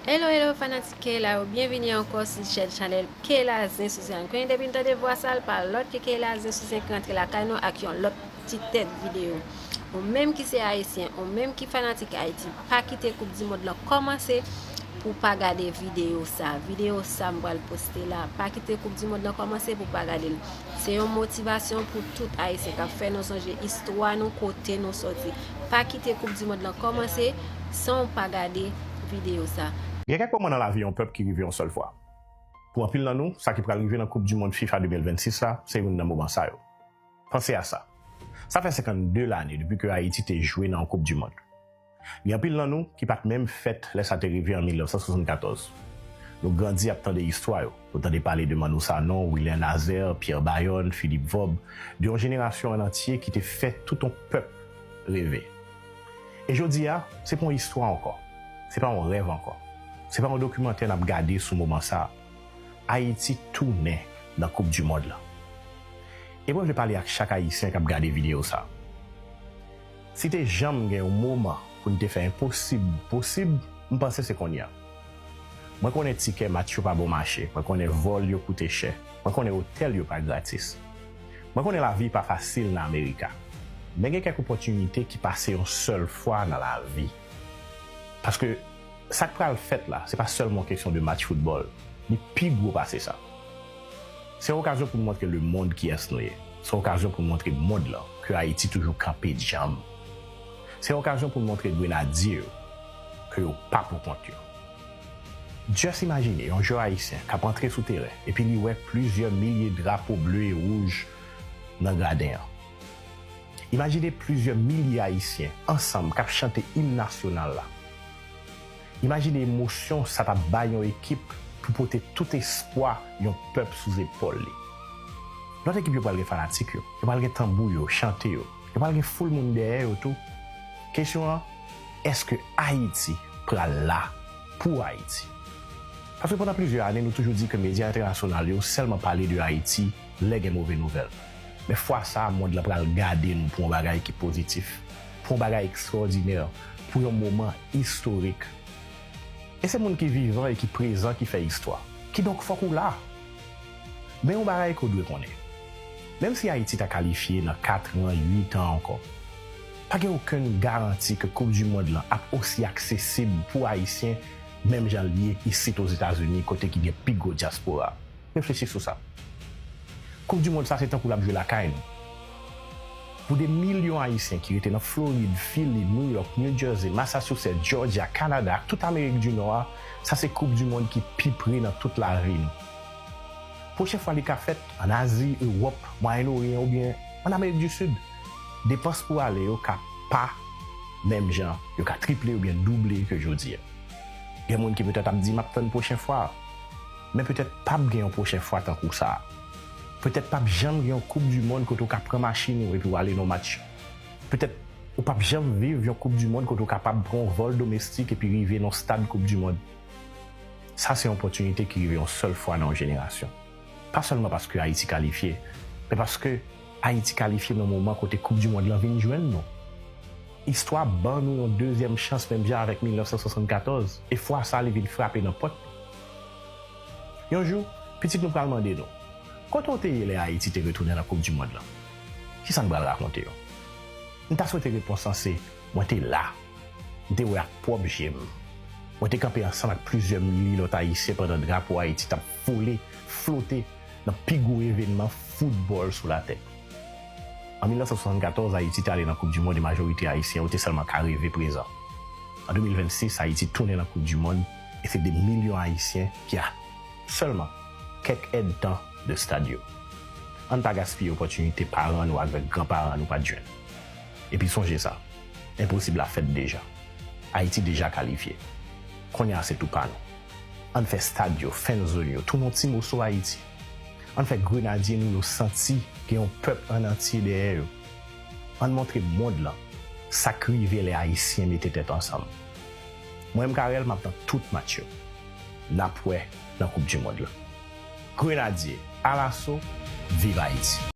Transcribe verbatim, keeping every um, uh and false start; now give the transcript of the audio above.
Hello, hello, fanatik Keyla yo, byenvini ankò sou chèn chanèl Keyla Zen sou Zen. Konnen depi n tande vwa sa, l pa lòt ke Keyla Zen sou Zen ki rantre lakay nou ak yon lòt ti tèt videyo. Ou menm ki se Ayisyen, ou menm ki fanatik Ayiti, pa kite Koup di Mond lan kòmanse pou w pa gade videyo sa. Videyo sa m pral poste la. Pa kite Koup di Mond lan kòmanse pou w pa gade l. Se yon motivasyon pou tout Ayisyen k ap fè nou sonje istwa nou, kote nou sòti. Pa kite Koup di Mond lan kòmanse san w pa gade videyo sa. Gen kèk moman nan lavi yon pèp ki rive yon sèl fwa. Pou anpil nan nou, sa ki pral rive nan Koup di Mond fifa de mil vennsis la, se youn nan moman sa yo. Panse a sa. Sa fè senkannde lane depi ke Ayiti te jwe nan yon Koup di Mond. Gen anpil nan nou ki pa t menm fèt lè sa te rive an mil nèf san swasannkatòz. Nou grandi ap tande istwa yo. Nou tande pale de Manou Sanon, Wilner Nazaire, Pierre Bayonne, Philippe Vob, de yon jenerasyon an antye ki te fè tout yon pèp reve. E jodi a, se pa yon istwa ankò. Se pa yon rèv ankò. Se pa yon dokimantè n ap gade sou moman sa a. Ayiti tounen nan Koup di Mond lan. E mwen vle pale ak chak Ayisyen k ap gade videyo sa. Si te janm gen yon moman pou n te fè enposib posib, m panse se kounye a. Mwen konnen tikè match yo pa bon mache, mwen konnen vòl yo koute chè, mwen konnen otèl yo pa gratis. Mwen konnen lavi pa fasil nan Amerika. Men gen kèk opòtinite ki pase yon sèl fwa nan lavi. Paske sa k pral fèt la, se pa sèlman yon kesyon de match foutbòl. Li pi gwo pase sa. Se yon okazyon pou n montre lemonn kiyès nou ye. Se yon okazyon pou n montre mond lan ke Ayiti toujou kanpe djanm. Se yon okazyon pou n montre grenadye yo ke yo pa pou kont yo. Just imajine yon jwè ayisyen k ap antre sou teren epi li wè plizyè milye drapo ble e wouj nan graden an. Imajine plizyè milye Ayisyen ansanm k ap chante im nasyonal la. Imajine emosyon sa t ap bay yon ekip pou pote tout espwa yon pèp sou zepòl li. Lòt ekip yo pral gen fanatik yo, yo pral gen tanbou yo, chante yo, yo pral gen foul moun dèyè yo tou. Kesyon an, èske Ayiti pral la pou Ayiti? Paske pandan plizyè ane, nou toujou di ke medya entènasyonal yo sèlman pale de Ayiti lè gen move nouvèl. Men fwa sa a, mond lan pral gade nou pou yon bagay ki pozitif, pou yon bagay ekstwòdinè, pou yon moman istorik. E se moun ki vivan e ki prezan ki fè istwa. Kidonk, fòk ou la. Men yon bagay ke w dwe konnen. Menm si Ayiti ta kalifye nan kat an, uit an ankò, pa gen okenn garanti ke Koup di Mond lan ap osi aksesib pou Ayisyen, menm jan l ye isit Ozetazini, kote ki gen pi gwo dyaspora. Reflechi sou sa. Koup di Mond sa se tankou l ap jwe lakay nou. Pou de milyon Ayisyen ki rete nan Florid, Philly, New York, New Jersey, Massachusetts, Georgia, Kanada ak tout Amerik di Nò a, sa se Koup di Mond ki pi pre nan tout lavi nou. Pwochen fwa li ka fèt ann Azi, Ewòp, Mwayen Oryan oubyen ann Amerik di Sid, depans pou ale yo ka pa menm jan, yo ka triple oubyen double ke jodi a. Gen moun ki petèt ap di, "M ap tann pwochen fwa a." Men petèt p ap gen yon pwochen fwa tankou sa a. Petèt p ap janm gen yon Koup di Mond kote w ka pran machin ou epi w ale nan yon match. Petèt ou p ap janm viv yon Koup di Mond kote w kapab pran yon vòl domestik epi rive nan yon stad Koup di Mond. Sa se yon opòtinite ki rive yon sèl fwa nan yon jenerasyon. Pa sèlman paske Ayiti kalifye, men paske Ayiti kalifye nan moman kote Koup di Mond lan vin jwenn nou. Istwa ban nou yon dezyèm chans menm jan avèk mil nèf san swasannkatòz, e fwa sa a li vin frape nan pòt nou. Yon jou, pitit nou pral mande nou, "Kote w te ye lè Ayiti te retounen nan Koup di Mond lan?" Kisa n pral rakonte yo? M ta swete repons lan se, "Mwen te la. M te wè ak pwòp je m. Mwen te kanpe ansanm ak plizyè milye lòt Ayisyen pandan drapo Ayiti t ap vole, flote nan pi gwo evènman foutbòl sou latè." An mil nèf san swasannkatòz, Ayiti te ale nan Koup di Mond e majorite Ayisyen yo te sèlman ka reve prezan. An de mil vennsis, Ayiti tounen nan Koup di Mond e se de milyon Ayisyen ki a sèlman kèk èdtan de stad yo. Ann pa gaspiye opòtinite paran nou ak granparan nou pa t jwenn. Epi sonje sa, enposib la fèt deja. Ayiti deja kalifye. Kounye a se tou pa nou. Ann fè stad yo, fan zone yo, tounen yon ti moso Ayiti. Ann fè grenadye nou yo santi gen yon pèp an antye dèyè yo. Ann montre mond lan sa k rive lè Ayisyen mete tèt ansanm. Mwen menm Carel, m ap nan tout match yo. N ap wè nan Koup di Mond lan. Grenadye, alaso, viv Ayiti!